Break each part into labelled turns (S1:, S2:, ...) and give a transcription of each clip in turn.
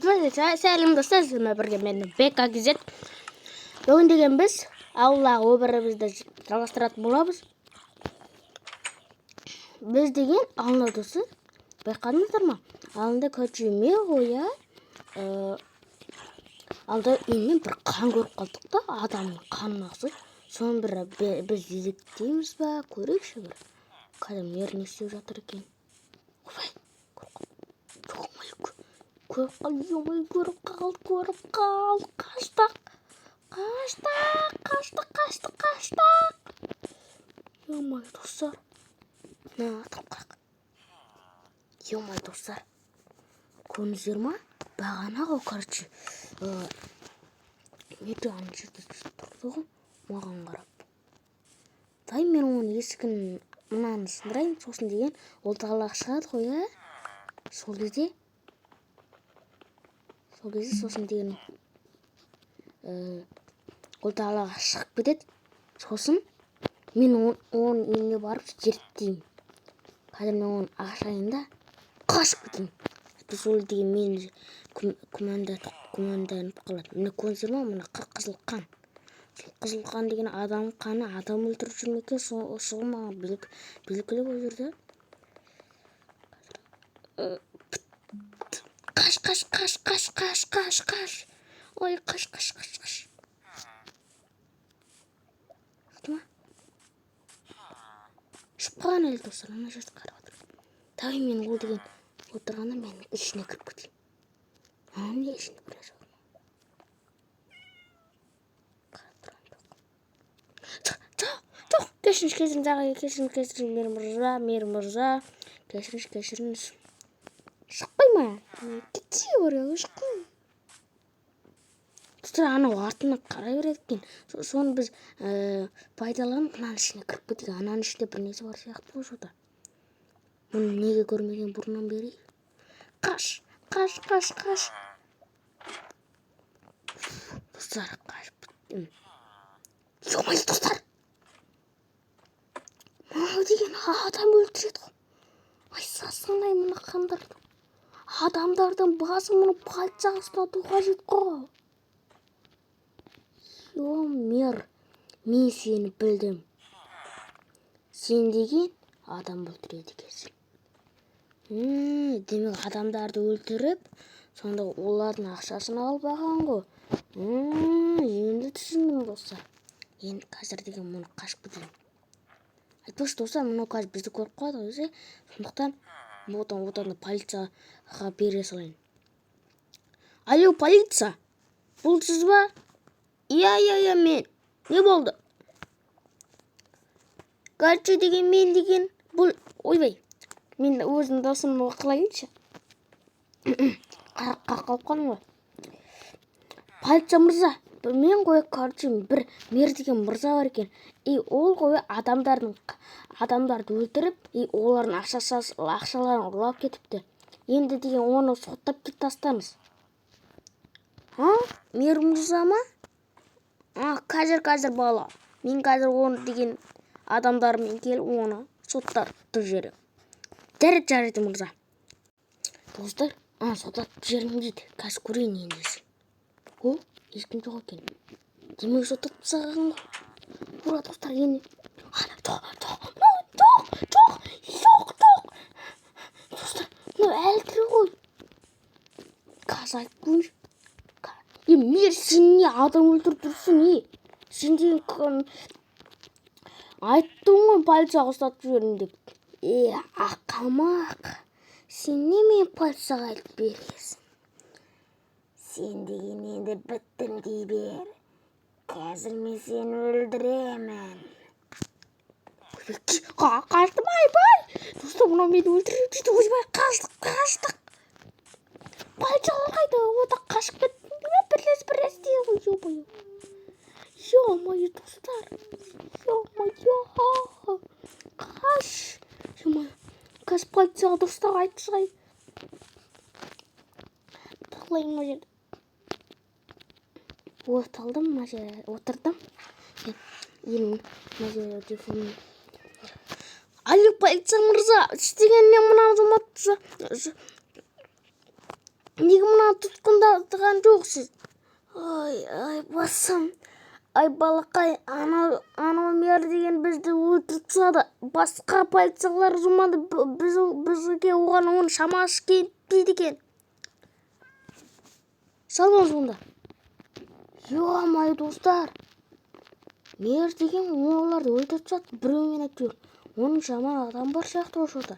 S1: Сәлем, достар! Сіздермен бірге мен, Бека Кз. Бүгін деген біз ауылдағы өмірімізді жалғастыратын боламыз. Біз деген ауылда, достар, байқадыңыздар ма, ауылда, короче, ме ғой, иә, алда үйінен бір қан көріп қалдық та, адамның қанына ұқсайды. Соны бір біз зерттейміз ба, көрейікші бір. Қазір мэр не істеп жатыр екен? Ойбай, көріп көріп қалды, ё, көріп қалды, көріп қалды! Қаштық, қаштық, қаштық, қаштық, қаштық! Ё-моё, достар, мына отырып қалайық. Ё-моё, достар, көрдіңіздер ма, бағана ғой, короче, мэр ана жерде тұрды ғой маған қарап. Дай мен оның есігін мынаны сындырайын, сосын деген ол далаға шығады ғой, иә. Сол кезде сосын деген ол далаға шығып кетеді. Сосын мен оның үйіне барып зерттеймін. Қазір мен оны ашайын да, қашып кетейін. Әйтпесе ол деген мені күмәнданып қалады. Міне, көрдіңіздер ма, мына қызыл қан. Сол қызыл қан деген адам қаны. Адам өлтіріп жүр ме екен? Сол маған белгілі болып жүр да. Қаш, қаш, қаш, қаш, қаш, қаш, қаш! Ой, қаш, қаш, қаш, қаш! Шықты ма? Шығып қалған әлі, достар, ана жерде қарап отыр. Давай мен ол деген отырғанда мен ішіне кіріп кетейін. Ана не, ішінде бір нәрсе бар ма? Қарап тұрған жоқ. Жоқ, жоқ, жоқ, кешіріңіз, кешіріңіз, ағай, кешіріңіз, кешіріңіз, мэр мырза, мэр мырза, кешіріңіз, кешіріңіз. Шықпай ма? Кетсе бар, шықпай. Достар, анау артына қарай береді екен. Соны біз пайдаланып, мынаның ішіне кіріп кетейік. Ананың ішінде бір нәрсе бар сияқты ғой. Что-то мұны неге көрмеген бұрыннан бері? Қаш, қаш, қаш, қаш! Достар, қашып біттім. Ё-моё, достар, мынау деген адам өлтіреді ғой. Ай, сасқан ай, мына қандар адамдардың басы. Мұны полицияға ұстату қажет қой. Ё, мэр, мен сені білдім. Сен деген адам өлтіреді екенсің. Демек, адамдарды өлтіріп, сонда олардың ақшасын алып алған ғой. Енді түсіндім, достар. Енді қазір деген мұны қашып кетейін. Айтпақшы, достар, мынау қазір бізді көріп қалады ғой өзі. Сондықтан одан полицияға бере салайын. Алло, полиция, бұл сіз ба? Иә, мен. Не болды? Короче, деген мен деген бұл, ойбай, мен өзім досымды қылайыншы, қалып қалдым ғой. Полиция мырза, мен ғой, короче, бір мэр деген мырза бар екен. И ол ғой адамдарды өлтіріп, и олардың ақшаларын ұрлап кетіпті. Енді деген оны соттап кетіп тастаңыз. А, мэр мырза ма? А, қазір, қазір, бала, мен қазір оны деген адамдармен келіп, оны соттатып жіберемін. Жарайды, жарайды, мырза. Достар, а, соттатып жіберемін дейді. Қазір көрейін енді. О, ешкім жоқ екен. Демек, соттатып тастаған ғой. Ура, достар, енді жоқ, жоқ, жоқ, жоқ, жоқ, жоқ, достар, мынау әлі тірі ғой. Қазір айтып көрейінші. Е, мэр, сен не адам өлтіріп тұрсың? Не, сен деген айттым ғой, полицияға ұстатып жібердім деп. Е, ақымақ, сен немен полицияға айтып бересің? Сен деген енді біттім дей бер. Қазір мен сені өлтіремін. Қаштым, айбай! Достар, мынау мені өлтіреді дейді. Ойбай, қаштық, қаштық! Полициялар қайда? О да қашып кетті. Бірлес, бірлес дейді ғой. Ё-моё, ё-моё, достар, ё-моё, қаш! Ё-моё, қазір полицияға, достар, айтып шығайын. Тығылайын мына жерде. От алдым, мына жерге отырдым. Енді мына жерде телефон. Алло, полиция мырза, істегеніне мына азамат Неге мынаны тұтқындаған жоқсыз? Ай, ай, басым! Ай, балақай, анау мэр деген бізді өлтіріп тастады. Басқа полициялар звондады бізге, оған оның шамасы келмейді екен. Сау болыңыз онда. Ё-моё, достар, мэр деген оларды өлтіріп тастады біреумен әйтеуір. Оның жаман адам бар сияқты ғой что-то.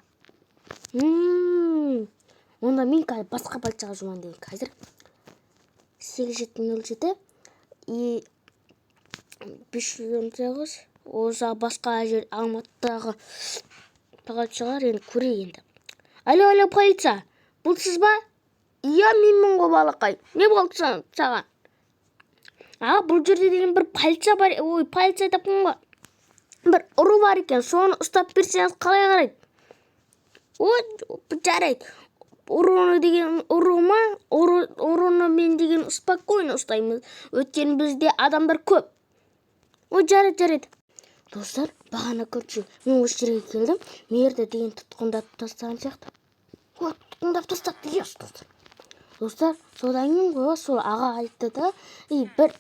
S1: Онда мен қазір басқа полицияға звондаймын. Қазір 8707 и 518. Осы басқа жер, Алматыдағы полициялар. Енді көрейік енді. Алло, алло, полиция, бұл сіз ба? Иә, менмін ғой, балақай. Не болды саған? А, бұл жерде деген бір полиция бар, ой, полиция деппін ғой, бір ұры бар екен. Соны ұстап берсеңіз, қалай қарайды? Ой, жарайды. Ұрыны деген, ұры ма? Ұрыны мен деген спокойно ұстаймыз, өйткені бізде адамдар көп. Ой, жарайды, жарайды. Достар, бағана, короче, мен осы жерге келдім. Мэрді деген тұтқындап тастаған сияқты. Ой, тұтқындап тастапты. Yes, достар. Достар, содан кейін ғой сол аға айтты да, и бір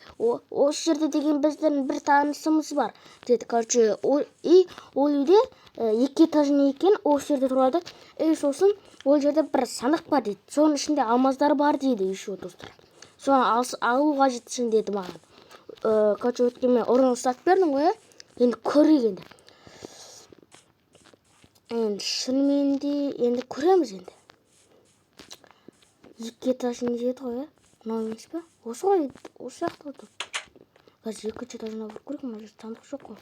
S1: осы жерде деген біздің бір танысымыз бар деді. Короче, и ол үйде екі этажный екен, осы жерде тұрады. И сосын ол жерде бір сандық бар дейді, соның ішінде алмаздар бар дейді еще. Достар, соны алу қажетсің деді маған. Короче, өйткені мен ұрыны ұстап бердім ғой, иә. Енді көрейік енді. Енді шынымен де енді көреміз. Енді екі этажный деді ғой, иә? Мынау емес па? Осы ғой, осы жақта тұр. Қазір екінші этажына барып көрейік. Мына жерде сандық жоқ қой.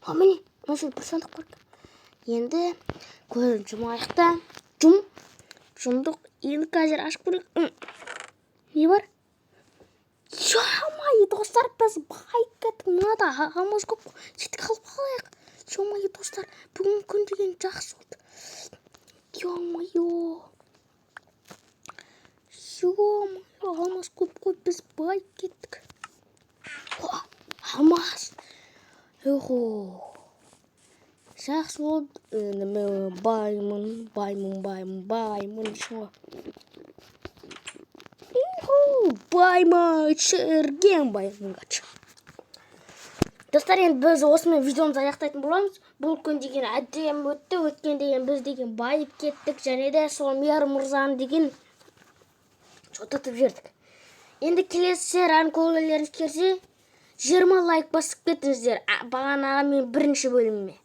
S1: А, міне, мына жерде бір сандық бар екен. Енді көзін жұмайық та. Жұмдық. Енді қазір ашып көрейік. Не бар? Ё-моё, достар, біз байып кеттік. Мынада алмаз көп қой, сөйтіп алып қалайық. Ё-моё, достар, бүгінгі күн деген жақсы болды. Ё-моё, ё-моё, алмаз көп қой, біз байып кеттік. О, алмаз! Охо, жақсы болды. Енді мен баймын, баймын, баймын, баймын дейсің ғой. Уху, баймын, шірген баймын. Короче, достар, енді біз осымен видеомызды аяқтайтын боламыз. Бұл күн деген әдемі өтті. Өткен деген біз деген байып кеттік және де сол мэр мырзаны деген жотатып жібердік. Енді келесі серияны көргілеріңіз келсе, 20 лайк басып кетіңіздер бағанағы мен бірінші бөліміме.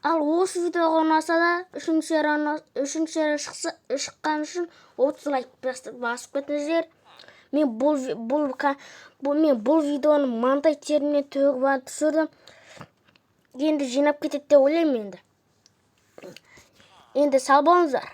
S1: Ал осы видеоға ұнаса да, үшінші серия шықса, шыққан үшін 30 лайк басып кетіңіздер. Мен бұл ви- бұл ка- бұл мен бұл видеоны маңдай терімнен төгіп алып түсірдім. Енді жинап кетеді деп ойлаймын. Енді сау болыңыздар.